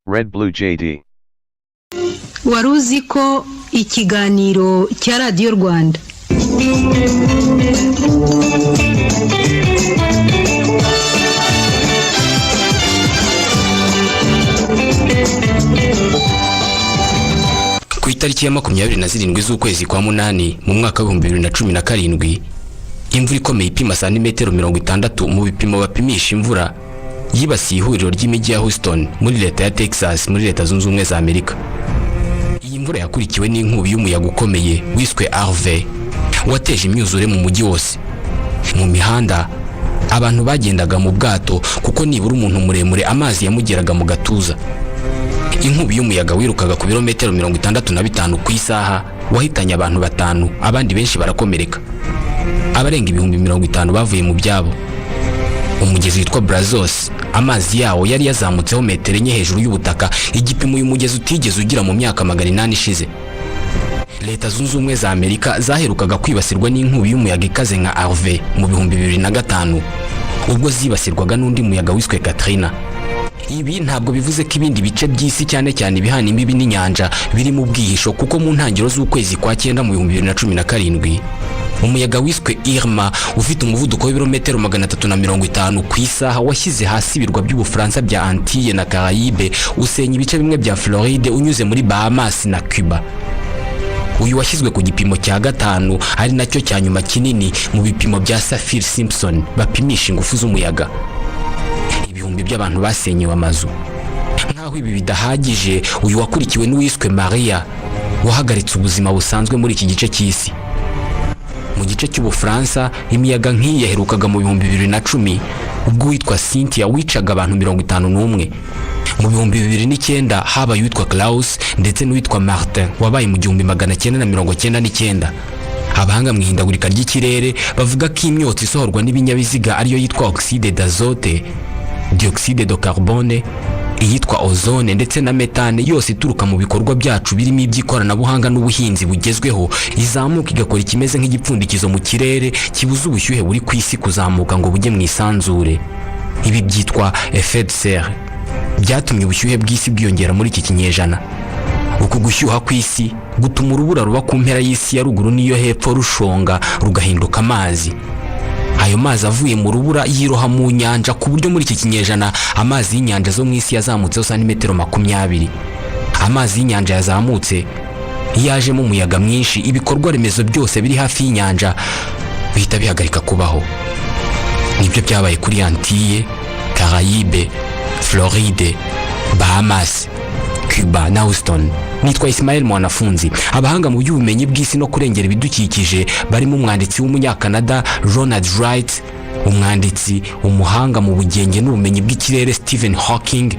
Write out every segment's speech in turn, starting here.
Red Blue JD. Wari uzi ko ikiganiro cya Radiyo Rwanda Ku itariki ya 27 z'ukwezi kwa munani mu mwaka wa 2017, imvura ikomeye ipima santimetero 60 mu bipimo bapimisha imvura yibasiye ihuriro ry'imijyi ya Houston muri leta ya Texas muri Leta Zunze Ubumwe za Amerika. Iyi mvura yakurikiwe n'inkubi y'umuyaga ukomeye wiswe Harvey, wateje imyuzure mu mujyi wose. Mu mihanda abantu bagendaga mu bwato, kuko nibura umuntu muremure amazi yamugeraga mu gatuza. Inkubi y'umuyaga wirukaga ku birometero 65 ku isaha wahitanye abantu batanu, abandi benshi barakomereka. Abarenga 50,000 bavuye mu byabo. Umugezi witwa Brazos, amazi yawo yari yazamutseho metero 4 hejuru y'ubutaka, igipimo uyu mugezi utigeze ugira mu myaka 800 ishize. Leta Zunze Ubumwe za Amerika zaherukaga kwibasirwa n'inkubi y'umuyaga ikaze nka Harvey mu 2005, ubwo zibasirwaga n'undi muyaga wiswe Katrina. Ibi ntabwo bivuze ko ibindi bice by'isi, cyane cyane ibihana imbibi n'inyanja, biri mu bwihisho, kuko mu ntangiriro z'ukwezi kwa cyenda mu 2017, umuyaga wiswe Irma ufite umuvuduko w'ibirometero 350 ku isaha washyize hasi ibirwa by'Ubufaransa bya Antille na Caraïbe, usenya ibice bimwe bya Floride, unyuze muri Bahamas na Cuba. Uyu washyizwe ku gipimo cya 5, ari nacyo cya nyuma kinini mu bipimo bya Saffir Simpson bapimisha ingufu z'umuyaga. Ibihumbi by'abantu basenyewe amazu. Nk'aho ibi bidahagije, uyu wakurikiwe n'uwiswe Maria, wahagaritse ubuzima busanzwe muri iki gice cy'isi. Mu gice cy'Ubufaransa, imiyaga nk'iyi yaherukaga mu 2010, ubwo uwitwa Cynthia wicaga abantu 51. Mu 2009 habaye uwitwa Klaus ndetse n'uwitwa Martin wabaye mu 1999. Abahanga mu ihindagurika ry'ikirere bavuga ko imyotsi isohorwa n'ibinyabiziga, ariyo yitwa oxyde d'azote, dioxyde de carbone, iyitwa ozone ndetse na metane, yose ituruka mu bikorwa byacu birimo iby'ikoranabuhanga n'ubuhinzi bugezweho, izamuka igakora ikimeze nk'igipfundikizo mu kirere kibuza ubushyuhe buri ku isi kuzamuka ngo bujye mu isanzure. Ibi byitwa effet de serre, byatumye ubushyuhe bw'isi bwiyongera muri iki kinyejana. Uku gushyuha kw'isi gutuma urubura ruba ku mpera y'isi ya ruguru n'iyo hepfo rushonga rugahinduka amazi. Ayo mazi avuye mu rubura yiroha mu nyanja, ku buryo muri iki kinyejana amazi y'inyanja zo mu isi yazamutseho santimetero 20. Amazi y'inyanja yazamutse, iyo ajemo umuyaga mwinshi, ibikorwa remezo byose biri hafi y'inyanja bihita bihagarika kubaho. Nibyo byabaye kuri Antille, Caraïbe, Floride, Bahamas, Cuba na Houston. Nitwa Ismael Mwanafunzi. Abahanga mu by'ubumenyi bw'isi no kurengera ibidukikije, barimo umwanditsi w'Umunyakanada Ronald Wright, umwanditsi umuhanga mu bugenge n'ubumenyi bw'ikirere Stephen Hawking,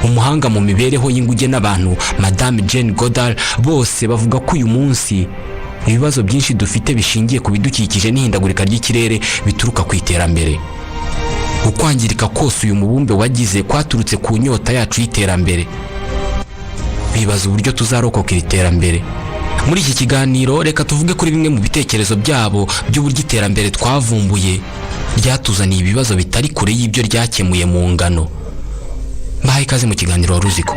umuhanga mu mibereho y'inguge n'abantu Madame Jane Goodall, bose bavuga ko uyu munsi ibibazo byinshi dufite bishingiye ku bidukikije n'ihindagurika ry'ikirere bituruka ku iterambere. Ukwangirika kose uyu mubumbe wagize kwaturutse ku nyota yacu y'iterambere. Bibaza uburyo tuzarokoka iri terambere. Muri iki kiganiro reka tuvuge kuri bimwe mu bitekerezo byabo by'uburyo iterambere twavumbuye ryatuzaniye ibibazo bitari kure y'ibyo ryakemuye mu ngano. Mbahaye ikaze mu kiganiro Wari Uziko.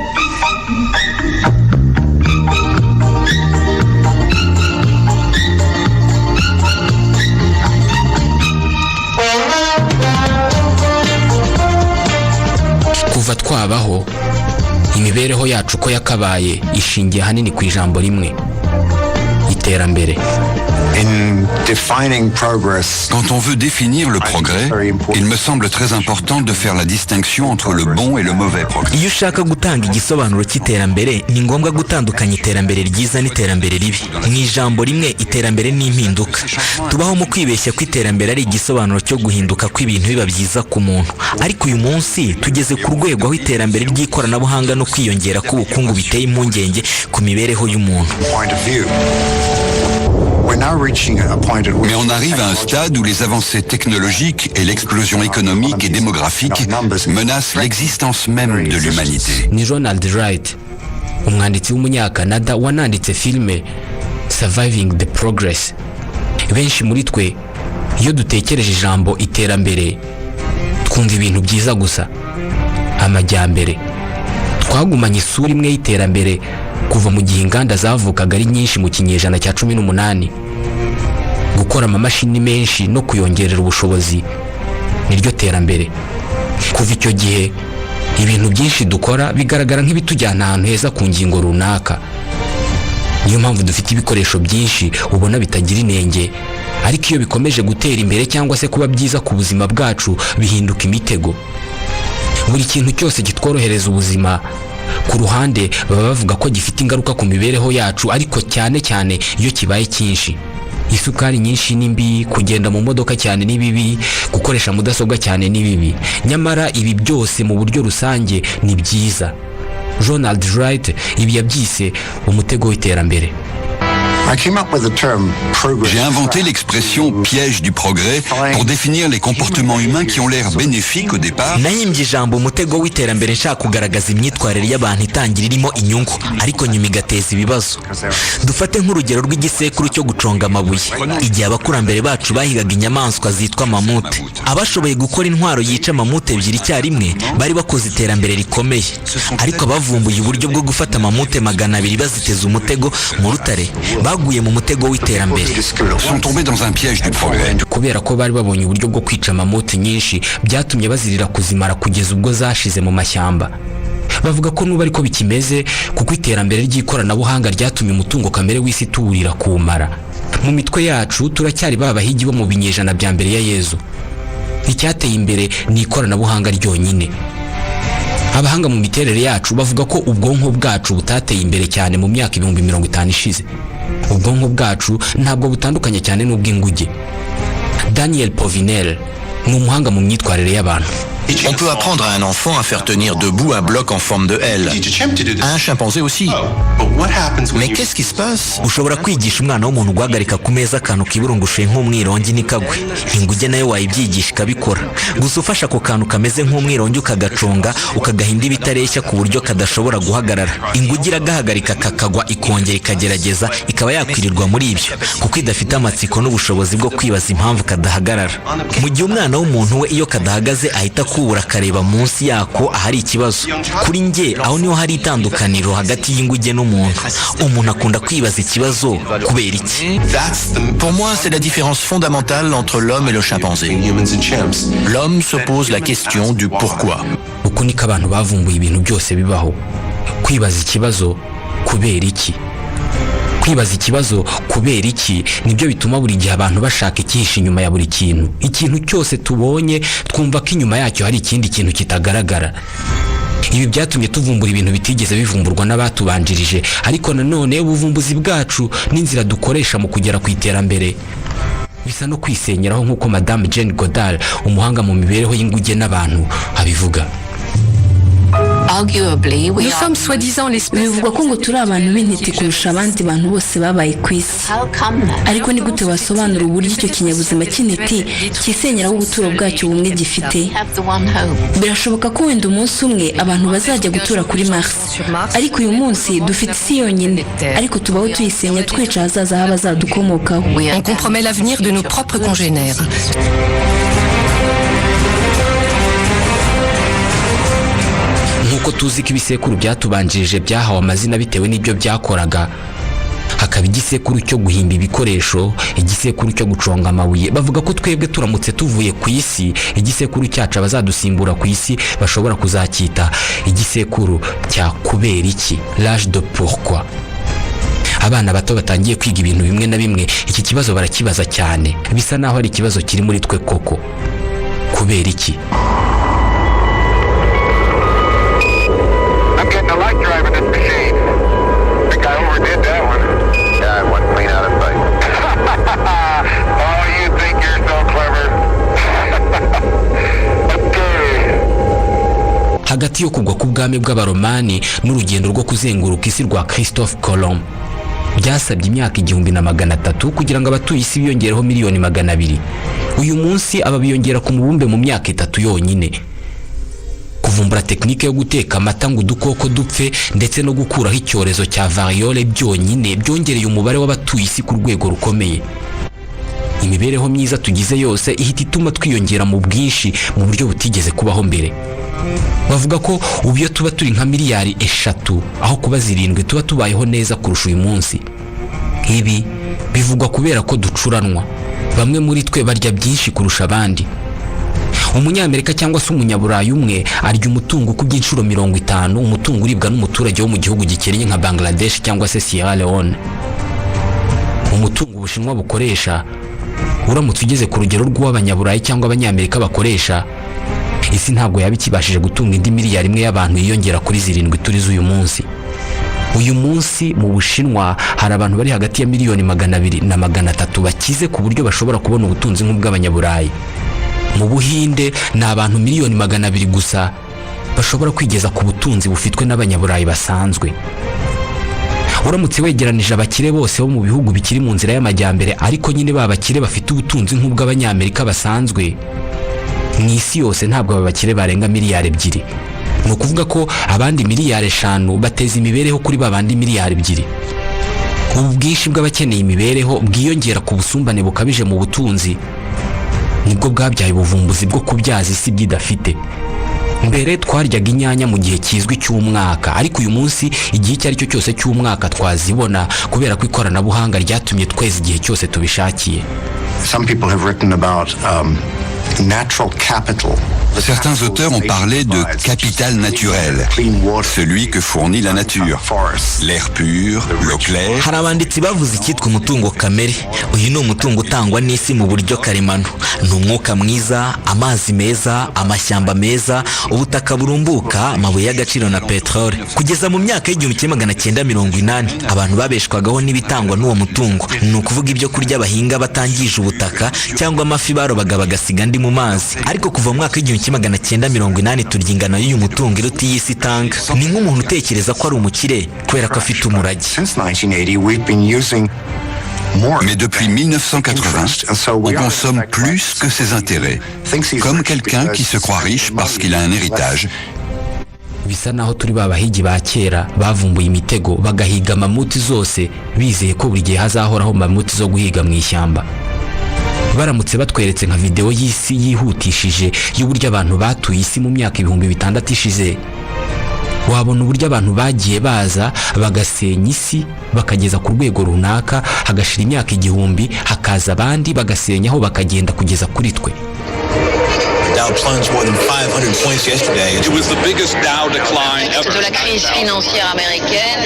Kuva twabaho, imibereho yacu uko yakabaye ishingiye ahanini ku ijambo rimwe: iterambere. Quand on veut définir le progrès, il me semble très important de faire la distinction entre le bon et le mauvais progrès. Iyo ushaka gutanga igisobanuro cy'iterambere, ni ngombwa gutandukanya iterambere ryiza n'iterambere ribi. Mu ijambo rimwe, iterambere ni impinduka. Tubaho mu kwibeshya ko iterambere ari igisobanuro cyo guhinduka kw'ibintu biba byiza ku muntu, ariko uyu munsi tugeze ku rwego aho iterambere ry'ikoranabuhanga no kwiyongera k'ubukungu biteye impungenge ku mibereho y'umuntu. Mais on arrive à un stade où les avancées technologiques et l'explosion économique et démographique menacent l'existence même de l'humanité. Ni Ronald Wright, umwanditsi w'Umunyakanada wananditse filime Surviving the Progress. Benshi muri twe, iyo dutekereje ijambo iterambere, twumva ibintu byiza gusa, amajyambere. Twagumanye isura imwe y'iterambere kuva mu gihe inganda zavukaga ari nyinshi mu kinyejana cya 18. Gukora amamashini menshi no kuyongerera ubushobozi niryo terambere. Kuva icyo gihe, ibintu byinshi dukora bigaragara nk'ibitujyana ahantu heza ku ngingo runaka. Niyo mpamvu dufite ibikoresho byinshi ubona bitagira inenge, ariko iyo bikomeje gutera imbere cyangwa se kuba byiza ku buzima bwacu, bihinduka imitego. Buri kintu cyose kitworohereza ubuzima, ku ruhande baba bavuga ko gifite ingaruka ku mibereho yacu, ariko cyane cyane iyo kibaye cyinshi. Isukari nyinshi ni mbi, kugenda mu modoka cyane ni bibi, gukoresha mudasobwa cyane ni bibi. Nyamara ibi byose mu buryo rusange ni byiza. Ronald Wright ibi yabyise umutego w'iterambere. J'ai inventé l'expression piège du progrès pour définir les comportements humains qui ont l'air bénéfiques au départ, Nahimbye ijambo umutego w'iterambere nshaka kugaragaza imyitwarire y'abantu itangira irimo inyungu, ariko nyuma igateza ibibazo. Dufate nk'urugero rw'igisekuru cyo guconga amabuye. Igihe abakurambere bacu bahigaga inyamaswa zitwa mamute, abashoboye gukora intwaro yica mamute ebyiri icyarimwe bari bakoze iterambere rikomeye. Ariko abavumbuye uburyo bwo gufata mamute 200 baziteze umutego mu rutare baguye mu mutego w'iterambere. sont tombés dans un piège du progrès. Kubera ko bari babonye uburyo bwo kwica mamute nyinshi, byatumye bazirira kuzimara kugeza ubwo zashize mu mashyamba. Bavuga ko n'ubu ariko bikimeze, kuko iterambere ry'ikoranabuhanga ryatumye umutungo kamere w'isi tuwurira kuwumara. Mu mitwe yacu turacyari ba bahigi bo mu binyejana bya mbere ya Yezu. Icyateye imbere ni ikoranabuhanga ryonyine. Abahanga mu miterere yacu bavuga ko ubwonko bwacu butateye imbere cyane mu myaka 50 000 ishize. Ubwonko bwacu ntabwo butandukanye cyane n'ubw'inguge. Daniel Povinel ni umuhanga mu myitwarire y'abantu. On peut apprendre à un enfant à faire tenir debout un bloc en forme de L. À un chimpanzé aussi. Mais qu'est-ce qui se passe Ushobora kwigisha umwana w'umuntu guhagarika ku meza akantu kiburungushuye nk'umwirongi ntikagwe. Inguge nayo wayibyigisha ikabikora. Gusa ufashe ako kantu kameze nk'umwirongi, ukagaconga, ukagaha indi bitareshya ku buryo kadashobora guhagarara, inguge iragahagarika kakagwa, ikongera ikagerageza, ikaba yakwirirwa muri ibyo, kuko idafite amatsiko n'ubushobozi bwo kwibaza impamvu kadahagarara. Mu gihe umwana w'umuntu we, iyo kadahagaze, ahita akubura akareba munsi yako ahari ikibazo. Kuri njye, aho niho hari itandukaniro hagati y'inguge n'umuntu. Umuntu akunda kwibaza ikibazo kubera iki. Pour moi, c'est la différence fondamentale entre l'homme et le chimpanzé. L'homme se pose la question du pourquoi. Uku niko abantu bavumbuye ibintu byose bibaho: kwibaza ikibazo kubera iki. Kwibaza ikibazo kubera iki nibyo bituma buri gihe abantu bashaka icyihishe inyuma ya buri kintu. Ikintu cyose tubonye, twumva ko inyuma yacyo hari ikindi kintu kitagaragara. Ibi byatumye tuvumbura ibintu bitigeze bivumburwa n'abatubanjirije. Ariko nanone ubuvumbuzi bwacu n'inzira dukoresha mu kugera ku iterambere bisa no kwisenyeraho, nk'uko Madame Jane Goodall, umuhanga mu mibereho y'inguge n'abantu, abivuga. Nous sommes soi-disant l'espèce. Bivugwa ko ngo turi abantu b'intiti kurusha abandi bantu bose babaye ku isi. Ariko ni gute wasobanura uburyo icyo kinyabuzima cy'intiti cyisenyeraho ubuturo bwacyo bumwe gifite? Birashoboka ko wenda umunsi umwe abantu bazajya gutura kuri Mars, ariko uyu munsi dufite isi yonyine, ariko tubaho tuyisenya, twica ahazaza h'abazadukomokaho. On compromet l'avenir de nos propres congénères. Nk'uko tuzi ko ibisekuru byatubanjirije byahawe amazina bitewe n'ibyo byakoraga, hakaba igisekuru cyo guhimba ibikoresho, igisekuru cyo guconga amabuye, bavuga ko twebwe turamutse tuvuye ku isi, igisekuru cyacu abazadusimbura ku isi bashobora kuzacyita igisekuru cya kubera iki, l'âge de pourquoi. Abana bato batangiye kwiga ibintu bimwe na bimwe, iki kibazo barakibaza cyane. Bisa naho ari ikibazo kiri muri twe koko: kubera iki? I'm getting a light driving this machine. Think I overdid that one. Yeah, I went clean out of sight. Oh, you think you're so clever. Okay. Hagati yo kugwa k'ubwami bw'Abaromani n'urugendo rwo kuzenguruka isi rwa Christophe Colomb, byasabye imyaka 1300 kugira ngo abatuye isi biyongereho miliyoni 200. Uyu munsi aba biyongera ku mubumbe mu myaka 3 yonyine. Kuvumbura tekinike yo guteka amata ngo udukoko dupfe, ndetse no gukuraho icyorezo cya variole, byonyine byongereye umubare w'abatuye isi ku rwego rukomeye. Imibereho myiza tugize yose ihita ituma twiyongera mu bwinshi mu buryo butigeze kubaho mbere. Bavuga ko ubu iyo tuba turi nka miliyari 3 aho kuba 7, tuba tubayeho neza kurusha uyu munsi. Ibi bivugwa kubera ko ducuranwa, bamwe muri twe barya byinshi kurusha abandi. Umunyamerika cyangwa se Umunyaburayi umwe arya umutungo ukubye inshuro 50 umutungo uribwa n'umuturage wo mu gihugu gikennye nka Bangladesh cyangwa se Sierra Leone. Umutungo Ubushinwa bukoresha uramutse ugeze ku rugero rw'uw'Abanyaburayi cyangwa Abanyamerika bakoresha, isi ntabwo yaba ikibashije gutunga indi miliyari 1 y'abantu yiyongera kuri 7 turi z'uyu munsi. Uyu munsi mu Bushinwa hari abantu bari hagati ya miliyoni 200 na 300 bakize ku buryo bashobora kubona ubutunzi nk'ubw'Abanyaburayi. Mu Buhinde ni abantu miliyoni 200 gusa bashobora kwigeza ku butunzi bufitwe n'Abanyaburayi basanzwe. Uramutse wegeranije abakire bose bo mu bihugu bikiri mu nzira y'amajyambere, ariko nyine ba bakire bafite ubutunzi nk'ubw'Abanyamerika basanzwe, mu isi yose ntabwo aba bakire barenga miliyari 2. Ni ukuvuga ko abandi miliyari 5 bateza imibereho kuri ba bandi miliyari 2. Ubu bwinshi bw'abakeneye imibereho bwiyongera ku busumbane bukabije mu butunzi nibwo bwabyaye ubuvumbuzi bwo kubyaza isi ibyo idafite. Mbere twaryaga inyanya mu gihe kizwi cy'umwaka, ariko uyu munsi igihe icyo ari cyo cyose cy'umwaka twazibona, kubera ko ikoranabuhanga ryatumye tweza igihe cyose tubishakiye. Some people have written about natural capital. Certains auteurs ont parlé de capital naturel, celui que fournit la nature, l'air pur, l'eau claire. Hari abanditsi bavuze icyitwa umutungo kamere. Uyu ni umutungo utangwa n'isi mu buryo karemano. Ni umwuka mwiza, amazi meza, amashyamba meza, ubutaka burumbuka amabuye y'agaciro na peteroli. Kugeza mu myaka y'1980, abantu babeshwagaho n'ibitangwa n'uwo mutungo, ni ukuvuga ibyo kurya bahinga batangije ubutaka cyangwa amafi barobaga bagasiga andi mu mazi. Ariko kuva mu mwaka w'1980, turya ingano y'uyu mutungo iruta iy'isi itanga. Ni nk'umuntu utekereza ko ari umukire kubera ko afite umurage. Since 1980, we've been using more. Mais depuis 1980, on consomme plus que ses intérêts, comme quelqu'un qui se croit riche parce qu'il a un héritage. Bisa naho turi ba bahigi ba kera bavumbuye imitego, bagahiga mamuti zose, bizeye ko buri gihe hazahoraho mamuti zo guhiga mu ishyamba. Baramutse batweretse nka videwo y'isi yihutishije y'uburyo abantu batuye isi mu myaka 6000 ishize, wabona uburyo abantu bagiye baza bagasenya isi, bakageza ku rwego runaka, hagashira imyaka 1000, hakaza abandi bagasenyaho, bakagenda kugeza kuri twe. Dow plunged more than 500 points yesterday. It was the biggest Dow decline ever. De la crise financière américaine.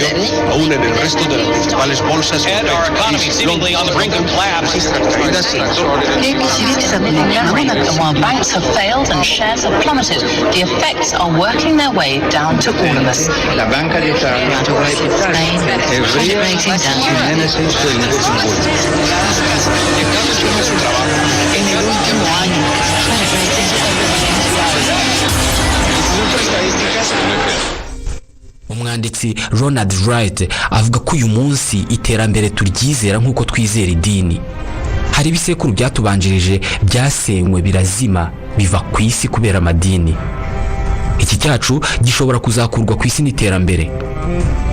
Aún en el resto de las principales bolsas. And our economy seemingly on the brink of collapse. While banks have failed and shares have plummeted, the effects are working their way down to all of us. La Banca d'Italia Credit rating down. En el último año. Credit rating. Umwanditsi Ronald Wright avuga ko uyu munsi iterambere turyizera nk'uko twizera idini. Hari ibisekuru byatubanjirije byasenywe, birazima, biva ku isi kubera amadini. Iki cyacu gishobora kuzakurwa ku isi n'iterambere.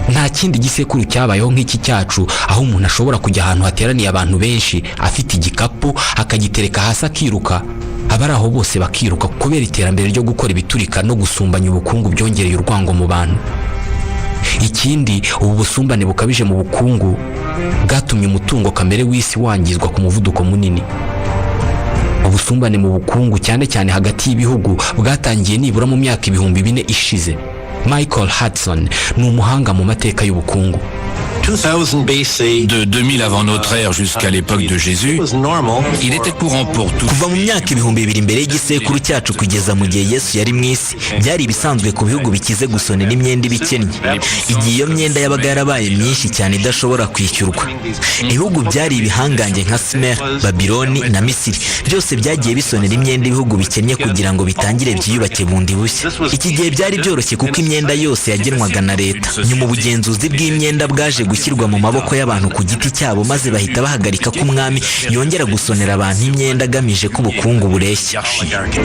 Nta kindi gisekuru cyabayeho nk'iki cyacu, aho umuntu ashobora kujya ahantu hateraniye abantu benshi afite igikapu, akagitereka hasi, akiruka, abari aho bose bakiruka, kubera iterambere ryo gukora ibiturika no gusumbanya ubukungu byongereye urwango mu bantu. Ikindi, ubu busumbane bukabije mu bukungu bwatumye umutungo kamere w'isi wangizwa ku muvuduko munini. Ubusumbane mu bukungu, cyane cyane hagati y'ibihugu, bwatangiye nibura mu myaka 4000 ishize. Michael Hudson ni umuhanga mu mateka y'ubukungu. 2000 BC. De 2000 avant notre ère jusqu'à l'époque de Jésus, il était courant pour tous. Kuva mu myaka 2000 mbere y'igisekuru cyacu kugeza mu gihe Yesu yari mu isi, byari ibisanzwe ku bihugu bikize gusonera imyenda ibikennye igihe iyo myenda yabaga yarabaye myinshi cyane idashobora kwishyurwa. Ibihugu byari ibihangange nka Sumer, Babiloni na Misiri byose byagiye bisonera imyenda ibihugu bikennye kugira ngo bitangire byiyubake bundi bushya. Iki gihe byari byoroshye kuko imyenda yose yagenwaga na leta. Nyuma ubugenzuzi bw'imyenda bwaje gushyirwa mu maboko y'abantu ku giti cyabo, maze bahita bahagarika ko umwami yongera gusonera abantu imyenda agamije ko ubukungu bureshya.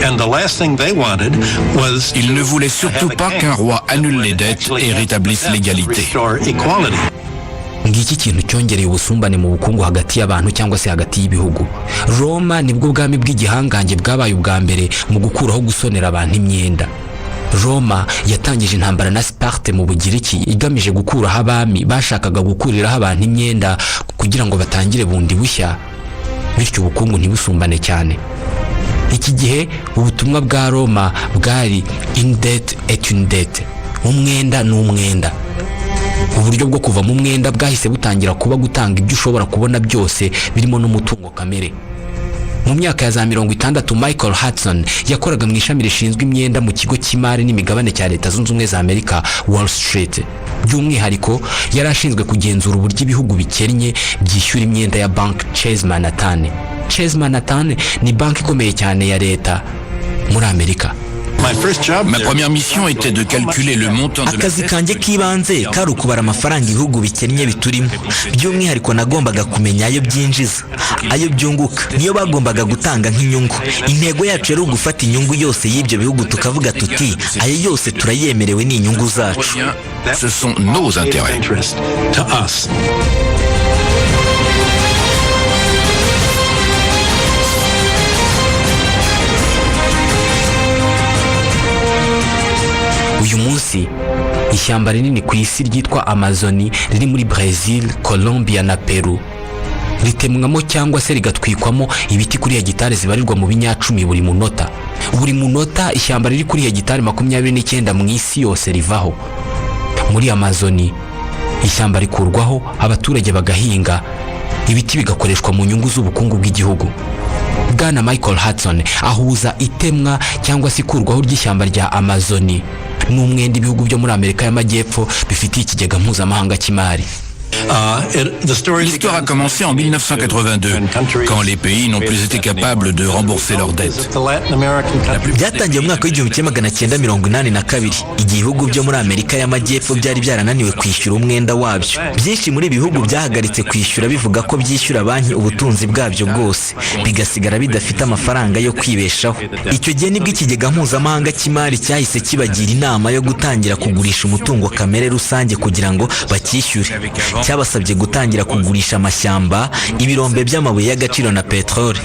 And the last thing they wanted was Il ne voulait surtout pas qu'un roi annule les dettes et rétablisse l'égalité. Restore equality. Ngiki kintu cyongereye ubusumbane mu bukungu hagati y'abantu cyangwa se hagati y'ibihugu. Roma nibwo bwami bw'igihangange bwabaye ubwa mbere mu gukuraho gusonera abantu imyenda. Roma yatangije intambara na Sparte mu Bugiriki igamije gukuraho abami bashakaga gukuriraho abantu imyenda kugira ngo batangire bundi bushya, bityo ubukungu ntibusumbane cyane. Iki gihe ubutumwa bwa Roma bwari une dette est une dette, umwenda ni umwenda. Uburyo bwo kuva mu mwenda bwahise butangira kuba gutanga ibyo ushobora kubona byose birimo n'umutungo kamere. Mu myaka ya za 60, Michael Hudson yakoraga mu ishami rishinzwe imyenda mu kigo cy'imari n'imigabane cya Leta Zunze Ubumwe za Amerika, Wall Street. By'umwihariko yari ashinzwe kugenzura uburyo ibihugu bikennye byishyura imyenda ya banki Chase Manhattan. Chase Manhattan ni banki ikomeye cyane ya leta muri Amerika. Ma première mission était de calculer le montant de la Akazi kanjye k'ibanze kari ukubara amafaranga ibihugu bikennye biturimo. By'umwihariko nagombaga kumenya ayo byinjiza, ayo byunguka, niyo bagombaga gutanga nk'inyungu. Intego yacu yari ugufata inyungu yose y'ibyo bihugu, tukavuga tuti ayo yose turayemerewe, ni inyungu zacu. Ce sont nos intérêts. Uyu munsi ishyamba rinini ku isi ryitwa Amazoni riri muri Brazil, Colombia na Peru ritemwamo cyangwa se rigatwikwamo ibiti kuri hegitari zibarirwa mu binyacumi buri munota. Buri munota ishyamba riri kuri hegitari 29 mu isi yose rivaho. Muri Amazoni ishyamba rikurwaho, abaturage bagahinga, ibiti bigakoreshwa mu nyungu z'ubukungu bw'igihugu. Bwana Michael Hudson ahuza itemwa cyangwa se ikurwaho ry'ishyamba rya Amazoni n'umwenda ibihugu byo muri Amerika y'Amajyepfo bifitiye ikigega mpuzamahanga cy'imari. L'histoire a commencé en 1982, quand les pays n'ont plus été capables de rembourser leurs dettes. Byatangiye mu mwaka w'1982, igihe ibihugu byo muri Amerika y'Amajyepfo byari byarananiwe kwishyura umwenda wabyo. Byinshi muri ibi bihugu byahagaritse kwishyura, bivuga ko byishyura banki ubutunzi bwabyo bwose, bigasigara bidafite amafaranga yo kwibeshaho. Icyo gihe nibwo ikigega mpuzamahanga cy'imari cyahise kibagira inama yo gutangira kugurisha umutungo kamere rusange kugira ngo bacyishyure. Cyabasabye gutangira kugurisha amashyamba, ibirombe by'amabuye y'agaciro na peteroli.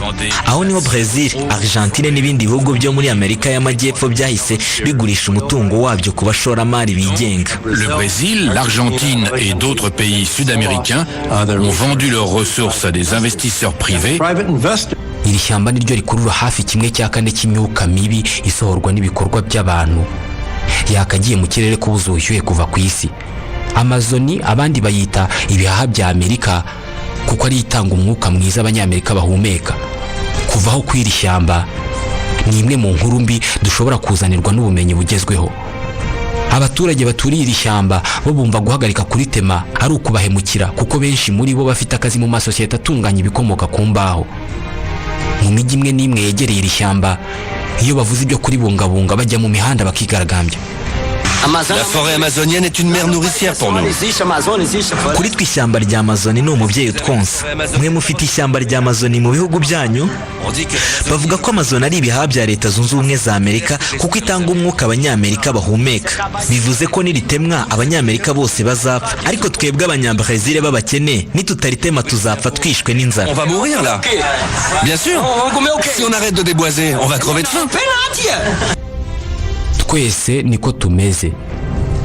Aho niho Brazil, Argentine n'ibindi bihugu byo muri Amerika y'Amajyepfo byahise bigurisha umutungo wabyo ku bashoramari bigenga. Le Brésil, l'Argentine et d'autres pays sud-américains ont vendu leurs ressources à des investisseurs privés. Iri shyamba niryo rikurura hafi 1/4 cy'imyuka mibi isohorwa n'ibikorwa by'abantu yakagiye mu kirere kubuza ubushyuhe kuva ku isi. Amazoni abandi bayita ibihaha bya Amerika kuko ari itanga umwuka mwiza abanyamerika bahumeka. Kuvaho kw'iri shyamba ni imwe mu nkuru mbi dushobora kuzanirwa n'ubumenyi bugezweho. Abaturage baturiye iri shyamba bo bumva guhagarika kuritema ari ukubahemukira, kuko benshi muri bo bafite akazi mu masosiyete atunganya ibikomoka ku mbaho. Mu mijyi imwe n'imwe yegereye iri shyamba, iyo bavuze ibyo kuribungabunga bajya mu mihanda bakigaragambya. La forêt amazonienne est une mère nourricière pour nous. Kuri twe ishyamba rya Amazoni ni umubyeyi utwonsa. Mwe mufite ishyamba rya Amazoni mu bihugu byanyu? Bavuga ko Amazoni ari ibihaha bya Leta Zunze Ubumwe za Amerika kuko itanga umwuka abanyamerika bahumeka. Bivuze ko niritemwa abanyamerika bose bazapfa, ariko twebwe abanyambrezil b'abakene nitutaritema tuzapfa twishwe n'inzara. On va mourir là. Bien sûr. Si on arrête de déboiser, on va crever de faim. Twese niko tumeze.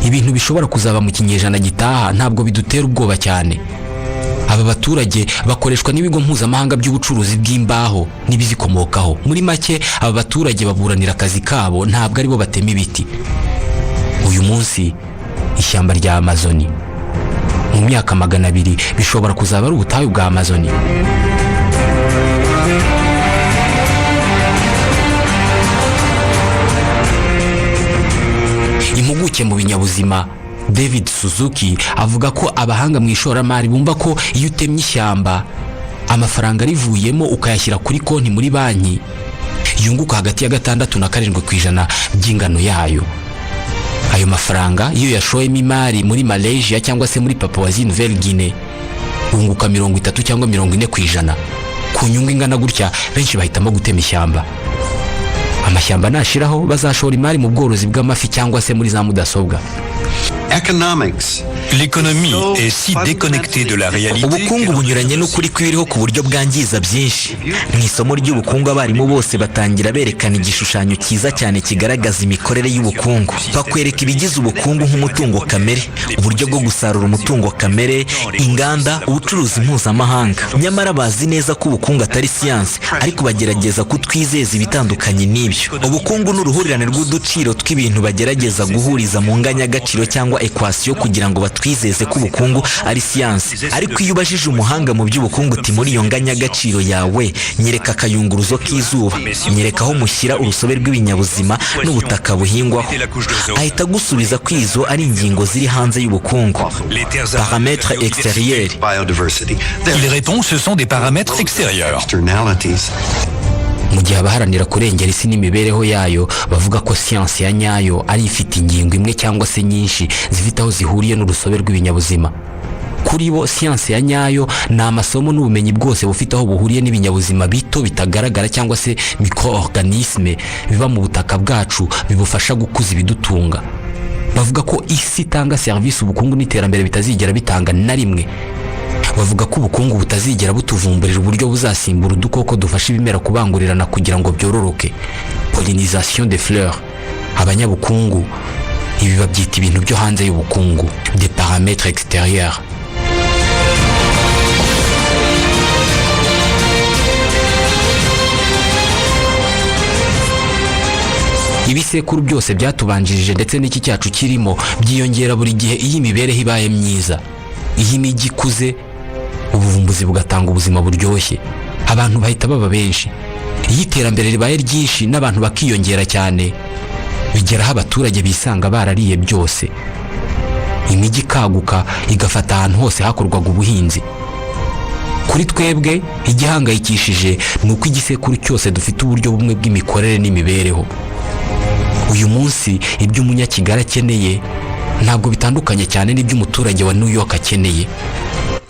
Ibintu bishobora kuzaba mu kinyejana gitaha ntabwo bidutera ubwoba cyane. Aba baturage bakoreshwa n'ibigo mpuzamahanga by'ubucuruzi bw'imbaho n'ibizikomokaho. Muri make aba baturage baburanira akazi kabo, ntabwo aribo batema ibiti. Uyu munsi ishyamba rya Amazoni mu myaka 200 bishobora kuzaba ari ubutayu bwa Amazoni. Impuguke mu binyabuzima David Suzuki avuga ko abahanga mu ishoramari bumva ko iyo utemye ishyamba amafaranga arivuyemo ukayashyira kuri konti muri banki yunguka hagati ya 6 na 7% by'ingano yayo. Ayo mafaranga iyo yashoyemo imari muri Malaysia cyangwa se muri Papua Nouvelle Guinée wunguka 30 cyangwa 40%. Ku nyungu ingana gutya benshi bahitamo gutema ishyamba. Amashyamba nashiraho bazashora imari mu bworozi bw'amafi cyangwa se muri za mudasobwa. L'économie est si déconnectée de la réalité. Ubukungu bunyuranye n'ukuri kw'ibiriho ku buryo bwangiza byinshi. Mu isomo ry'ubukungu, abarimu bose batangira berekana igishushanyo cyiza cyane kigaragaza imikorere y'ubukungu. Bakwereka ibigize ubukungu nk'umutungo kamere, uburyo bwo gusarura umutungo kamere, inganda, ubucuruzi mpuzamahanga. Nyamara bazi neza ko ubukungu atari siyansi, ariko bagerageza kutwizeza ibitandukanye n'ibyo. Ubukungu ni uruhurirane rw'uduciro tw'ibintu bagerageza guhuriza mu nganyagaciro cyangwa équation kugira ngo batwizeze ko ubukungu ari siyansi. Ariko iyo ubajije umuhanga mu by'ubukungu uti: "Muri iyo nganyagaciro yawe, nyereka akayunguruzo k'izuba, nyereka aho mushyira urusobe rw'ibinyabuzima n'ubutaka buhingwaho", ahita agusubiza ko izo ari ingingo ziri hanze y'ubukungu, paramètres extérieurs. Il répond: ce sont des paramètres extérieurs. Mu gihe abaharanira kurengera isi n'imibereho yayo bavuga ko siyansi ya nyayo ari ifite ingingo imwe cyangwa se nyinshi zifite aho zihuriye n'urusobe rw'ibinyabuzima, kuri bo siyansi ya nyayo ni amasomo n'ubumenyi bwose bufite aho buhuriye n'ibinyabuzima bito bitagaragara cyangwa se micro-organisme biba mu butaka bwacu, bibufasha gukuza ibidutunga. Bavuga ko isi itanga serivisi ubukungu n'iterambere bitazigera bitanga na rimwe. Bavuga ko ubukungu butazigera butuvumburira uburyo buzasimbura udukoko dufasha ibimera kubangurirana kugira ngo byororoke, pollinisation des fleurs. Abanyabukungu ibi babyita ibintu byo hanze y'ubukungu, des paramètres extérieurs. Ibisekuru byose byatubanjirije, ndetse n'iki cyacu kirimo, byiyongera buri gihe iyo imibereho ibaye myiza, iyo imijyi ikuze, ubuvumbuzi bugatanga ubuzima buryoshye, abantu bahita baba benshi. Iyo iterambere ribaye ryinshi n'abantu bakiyongera cyane, bigeraho abaturage bisanga barariye byose, imijyi ikaguka igafata ahantu hose hakorwaga ubuhinzi. Kuri twebwe igihangayikishije ni uko igisekuru cyose dufite uburyo bumwe bw'imikorere n'imibereho. Uyu munsi ibyo Umunyakigali akeneye ntabwo bitandukanye cyane n'ibyo umuturage wa New York akeneye: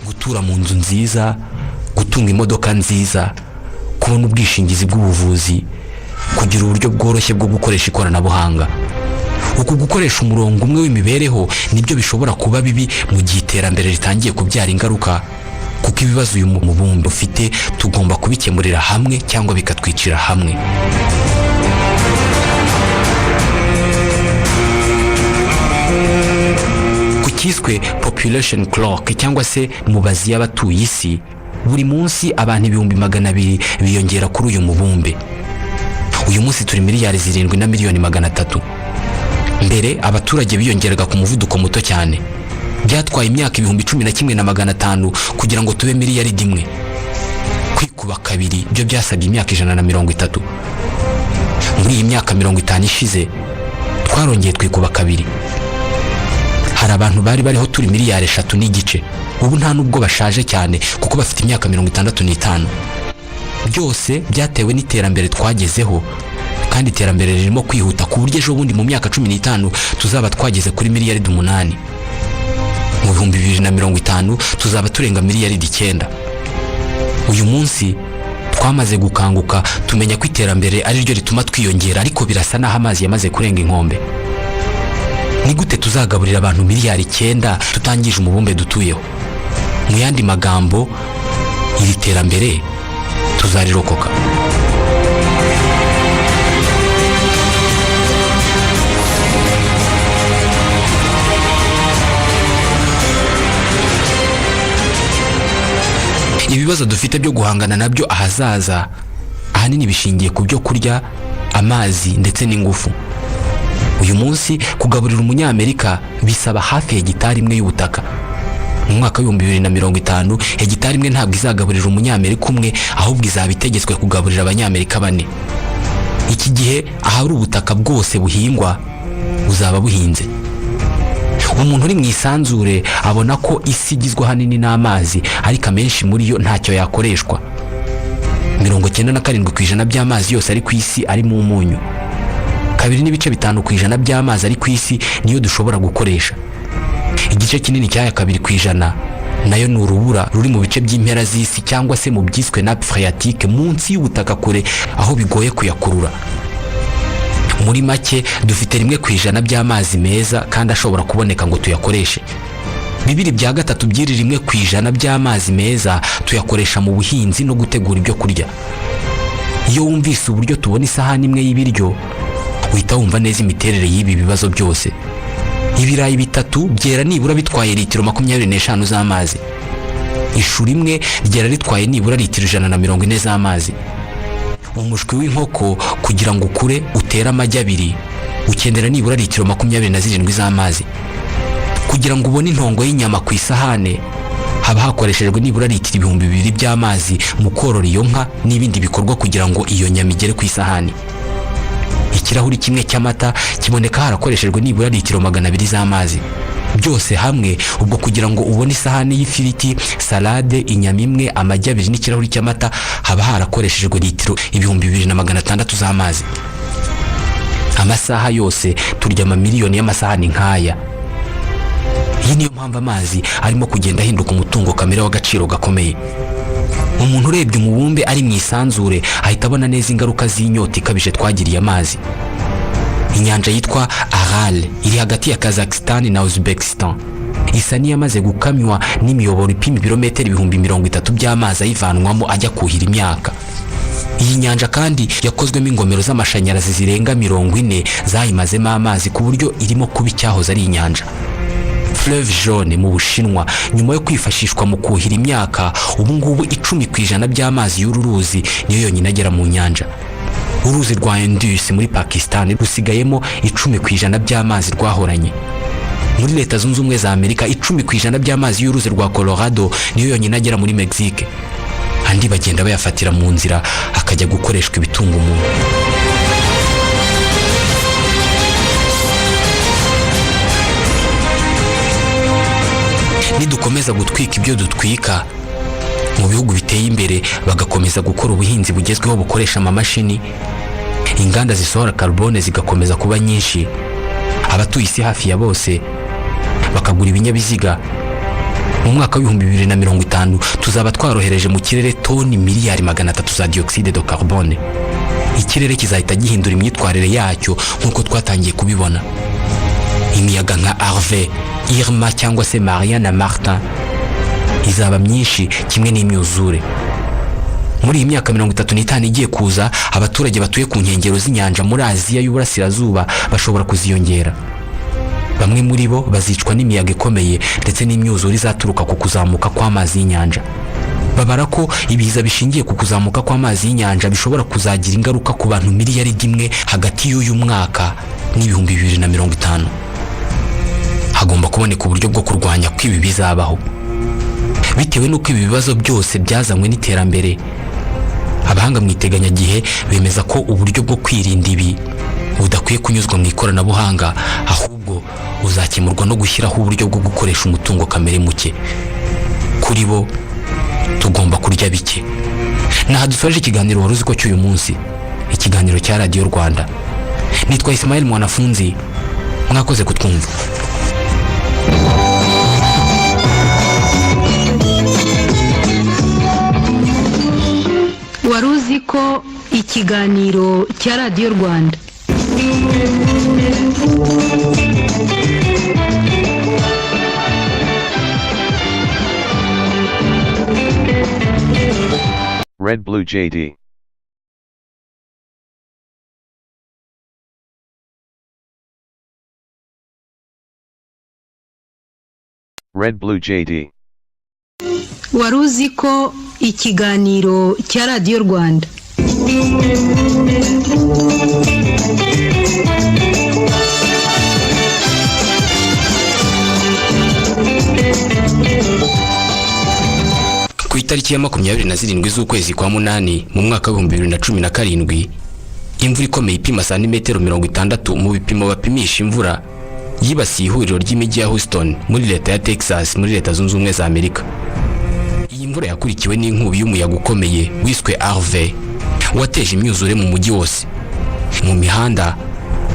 gutura mu nzu nziza, gutunga imodoka nziza, kubona ubwishingizi bw'ubuvuzi, kugira uburyo bworoshye bwo gukoresha ikoranabuhanga. Uku gukoresha umurongo umwe w'imibereho nibyo bishobora kuba bibi mu gihe iterambere ritangiye kubyara ingaruka, kuko ibibazo uyu mubumbe ufite tugomba kubikemurira hamwe cyangwa bikatwicira hamwe. Ku cyiswe population clock cyangwa se mubazi y'abatuye isi, buri munsi abantu 200,000 biyongera kuri uyu mubumbe. Uyu munsi turi miliyari 7 na miliyoni 300. Mbere abaturage biyongeraga ku muvuduko muto cyane. Byatwaye imyaka 11,500 kugira ngo tube miliyari 1. Kwikuba kabiri byo byasabye imyaka 130. Muri iyi myaka 50 ishize twarongeye twikuba kabiri. Hari abantu bari bariho turi miliyari 3.5, ubu nta nubwo bashaje cyane kuko bafite imyaka 65. Byose byatewe n'iterambere twagezeho, kandi iterambere ririmo kwihuta ku buryo ejo bundi mu myaka 15 tuzaba twageze kuri miliyari 8. Mu 2050 tuzaba turenga miliyari 9. Uyu munsi twamaze gukanguka, tumenya ko iterambere ari ryo rituma twiyongera, ariko birasa n'aho amazi yamaze kurenga inkombe. Ni gute tuzagaburira abantu miliyari 9 tutangije umubumbe dutuyeho? Mu yandi magambo, iri terambere tuzarirokoka? Ibibazo dufite byo guhangana nabyo ahazaza ahanini bishingiye ku byo kurya, amazi ndetse n'ingufu. Uyu munsi kugaburira Umunyamerika bisaba hafi hegitari imwe y'ubutaka. Mu mwaka w'2050 hegitari imwe ntabwo izagaburira Umunyamerika umwe, ahubwo izaba itegetswe kugaburira Abanyamerika bane. Iki gihe ahari ubutaka bwose buhingwa buzaba buhinze. Umuntu uri mu isanzure abona ko isi igizwe ahanini n'amazi, ariko amenshi muri yo ntacyo yakoreshwa. 97% by'amazi yose ari ku isi arimo umunyu. 2.5% by'amazi ari ku isi niyo dushobora gukoresha. Igice kinini cy'aya 2% nayo ni urubura ruri mu bice by'impera z'isi cyangwa se mu byiswe nappe phréatique, munsi y'ubutaka kure aho bigoye kuyakurura. Muri make, dufite 1% by'amazi meza kandi ashobora kuboneka ngo tuyakoreshe. 2/3 by'iri 1% by'amazi meza tuyakoresha mu buhinzi no gutegura ibyo kurya. Iyo wumvise uburyo tubona isahani imwe y'ibiryo, uhita wumva neza imiterere y'ibi bibazo byose. Ibirayi 3 byera nibura bitwaye litiro 25 z'amazi. Ishu rimwe ryera ritwaye nibura litiro 140 z'amazi. Umushwi w'inkoko kugira ngo ukure utere amagi 2 ukenera nibura litiro 27 z'amazi. Kugira ngo ubone intongo y'inyama ku isahane haba hakoreshejwe nibura litiro 2000 by'amazi mu korora iyo nka n'ibindi bikorwa kugira ngo iyo nyama igere ku isahani. Ikirahuri kimwe cy'amata kiboneka harakoreshejwe nibura litiro 200 z'amazi. Byose hamwe ubwo kugira ngo ubone isahani y'ifiriti, salade, inyama imwe, amagi 2 n'ikirahuri cy'amata haba harakoreshejwe litiro 2600 z'amazi. Amasaha yose turya amamiliyoni y'amasahani nk'aya. Iyi niyo mpamvu amazi arimo kugenda ahinduka umutungo kamere w'agaciro gakomeye. Umuntu urebye umubumbe ari mu isanzure ahita abona neza ingaruka z'inyota ikabije twagiriye amazi. Inyanja yitwa Aral iri hagati ya Kazakhstan na Uzbekistan isa n'iyamaze gukamywa n'imiyoboro ipima ibirometero 30,000 by'amazi ayivanwamo ajya kuhira imyaka. Iyi nyanja kandi yakozwemo ingomero z'amashanyarazi zirenga 40 zayimazemo amazi ku buryo irimo kuba icyahoze ari inyanja. Fleuve Jaune mu Bushinwa nyuma yo kwifashishwa mu kuhira imyaka, ubu ngubu 10% by'amazi y'uru ruzi niyo yonyine agera mu nyanja. Uruzi rwa Indus muri Pakistan rusigayemo 10% by'amazi rwahoranye. Muri Leta Zunze Ubumwe za Amerika 10% by'amazi y'uruzi rwa Colorado niyo yonyine agera muri Mexique. Andi bagenda bayafatira mu nzira akajya gukoreshwa ibitunga umuntu. Nidukomeza gutwika ibyo dutwika mu bihugu biteye imbere, bagakomeza gukora ubuhinzi bugezweho bukoresha amamashini, inganda zisohora carbone zigakomeza kuba nyinshi, abatuye isi hafi ya bose bakagura ibinyabiziga, mu mwaka wa 2050 tuzaba twarohereje mu kirere toni miliyari 300 za dioxyde de carbone. Ikirere kizahita gihindura imyitwarire yacyo nk'uko twatangiye kubibona. Imiyaga nka Harvey, Irma cyangwa se Maria na Martin izaba myinshi kimwe n'imyuzure. Muri iyi myaka 35 igiye kuza, abaturage batuye ku nkengero z'inyanja muri Aziya y'Uburasirazuba bashobora kuziyongera. Bamwe muri bo bazicwa n'imiyaga ikomeye ndetse n'imyuzure izaturuka ku kuzamuka kw'amazi y'inyanja. Babara ko ibiza bishingiye ku kuzamuka kw'amazi y'inyanja bishobora kuzagira ingaruka ku bantu miliyari 1 hagati y'uyu mwaka n'2050. Hagomba kuboneka uburyo bwo kurwanya ko ibi bizabaho. Bitewe n'uko ibi bibazo byose byazanywe n'iterambere, abahanga mu iteganyagihe bemeza ko uburyo bwo kwirinda ibi budakwiye kunyuzwa mu ikoranabuhanga, ahubwo buzakemurwa no gushyiraho uburyo bwo gukoresha umutungo kamere muke. Kuri bo tugomba kurya bike. Naha dusoje ikiganiro wari uzi ko cy'uyu munsi, ikiganiro cya Radiyo Rwanda. Nitwa Ismail Mwanafunzi, mwakoze kutwumva. Wari uzi ko ikiganiro cya Radiyo Rwanda. Red Blue JD. Red Blue JD. Wari uzi ko ikiganiro cya Radiyo Rwanda. Ku itariki ya 27 z'ukwezi kwa 8 mu mwaka wa 2017, imvura ikomeye ipima santimetero 60 mu bipimo bapimisha imvura yibasiye ihuriro ry'imijyi ya Houston muri leta ya Texas muri Leta Zunze Ubumwe za Amerika. Iyi mvura yakurikiwe n'inkubi y'umuyaga ukomeye wiswe Harvey wateje imyuzure mu mujyi wose. Mu mihanda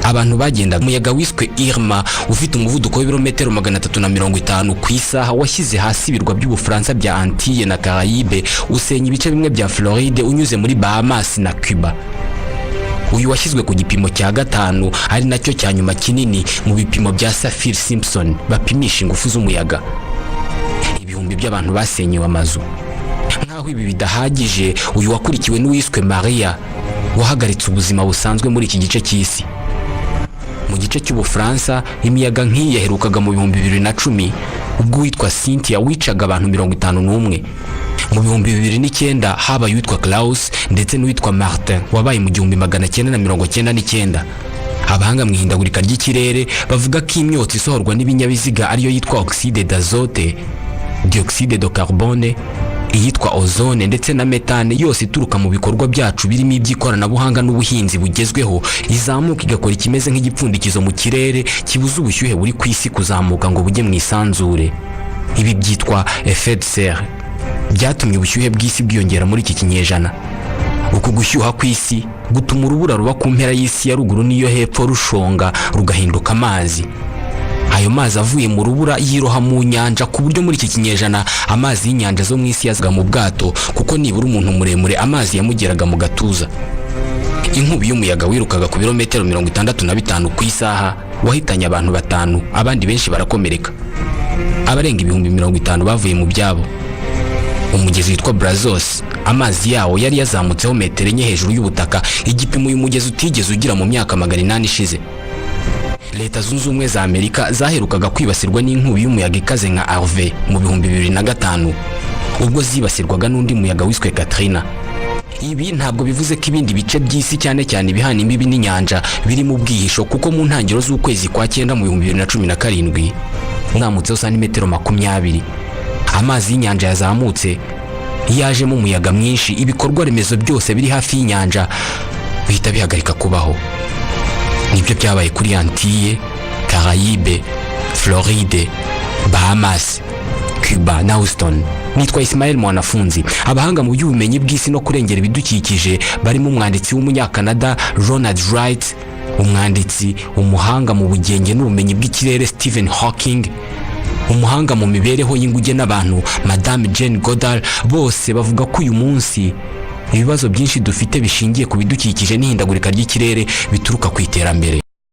abantu bagenda, umuyaga wiswe Irma ufite umuvuduko w'ibirometero 350 ku isaha washyize hasi ibirwa by'Ubufaransa bya Antilles na Caraïbes, usenya ibice bimwe bya Floride unyuze muri Bahamas na Cuba. Uyu washyizwe ku gipimo cya 5 ari nacyo cya nyuma kinini mu bipimo bya Saffir-Simpson bapimisha ingufu z'umuyaga. Ibihumbi by'abantu basenyewe amazu. Nk'aho ibi bidahagije, uyu wakurikiwe n'uwiswe Maria, wahagaritse ubuzima busanzwe muri iki gice cy'isi. Mu gice cy'Ubufaransa, imiyaga nk'iyi yaherukaga mu 2010, ubwo uwitwa Cynthia wicaga abantu 51. Mu 2009 habaye uwitwa Klaus ndetse n'uwitwa Martin wabaye mu 1999. Abahanga mu ihindagurika ry'ikirere bavuga ko imyotsi isohorwa n'ibinyabiziga, ariyo yitwa oxyde d'azote, dioxyde de carbone, iyitwa ozone ndetse na metane, yose ituruka mu bikorwa byacu birimo iby'ikoranabuhanga n'ubuhinzi bugezweho, izamuka igakora ikimeze nk'igipfundikizo mu kirere kibuza ubushyuhe buri ku isi kuzamuka ngo bujye mu isanzure. Ibi byitwa effet de serre. Byatumye ubushyuhe bw'isi bwiyongera muri iki kinyejana. Uku gushyuha kw'isi gutuma urubura ruba ku mpera y'isi ya ruguru n'iyo hepfo rushonga, rugahinduka amazi. Ayo mazi avuye mu rubura yiroha mu nyanja, ku buryo muri iki kinyejana amazi y'inyanja zo mu isi yazaga mu bwato, kuko nibura umuntu muremure amazi yamugeraga mu gatuza. Inkubi y'umuyaga wirukaga ku birometero 65 ku isaha wahitanye abantu batanu, abandi benshi barakomereka. Abarenga 50,000 bavuye mu byabo. Umugezi witwa Brazos, amazi yawo yari yazamutseho metero 4 hejuru y'ubutaka, igipimo uyu mugezi utigeze ugira mu myaka 800 ishize. Leta Zunze Ubumwe za Amerika zaherukaga kwibasirwa n'inkubi y'umuyaga ikaze nka Harvey mu 2005, ubwo zibasirwaga n'undi muyaga wiswe Katrina. Ibi ntabwo bivuze ko ibindi bice by'isi, cyane cyane ibihana imbibi n'inyanja, biri mu bwihisho, kuko mu ntangiriro z'ukwezi kwa cyenda mu 2017 mwamutseho santimetero 20. Amazi y'inyanja yazamutse. Iyo yajemo umuyaga mwinshi, ibikorwa remezo byose biri hafi y'inyanja bihita bihagarika kubaho. Nibyo byabaye kuri Antille, Caraïbe, Floride, Bahamas, Cuba na Houston. Nitwa Ismael Mwanafunzi. Abahanga mu by'ubumenyi bw'isi no kurengera ibidukikije, barimo umwanditsi w'Umunyakanada Ronald Wright, umwanditsi, umuhanga mu bugenge n'ubumenyi bw'ikirere Stephen Hawking, umuhanga mu mibereho y'inguge n'abantu Madame Jane Goodall, bose bavuga ko uyu munsi ibibazo byinshi dufite bishingiye ku bidukikije n'ihindagurika ry'ikirere bituruka ku iterambere.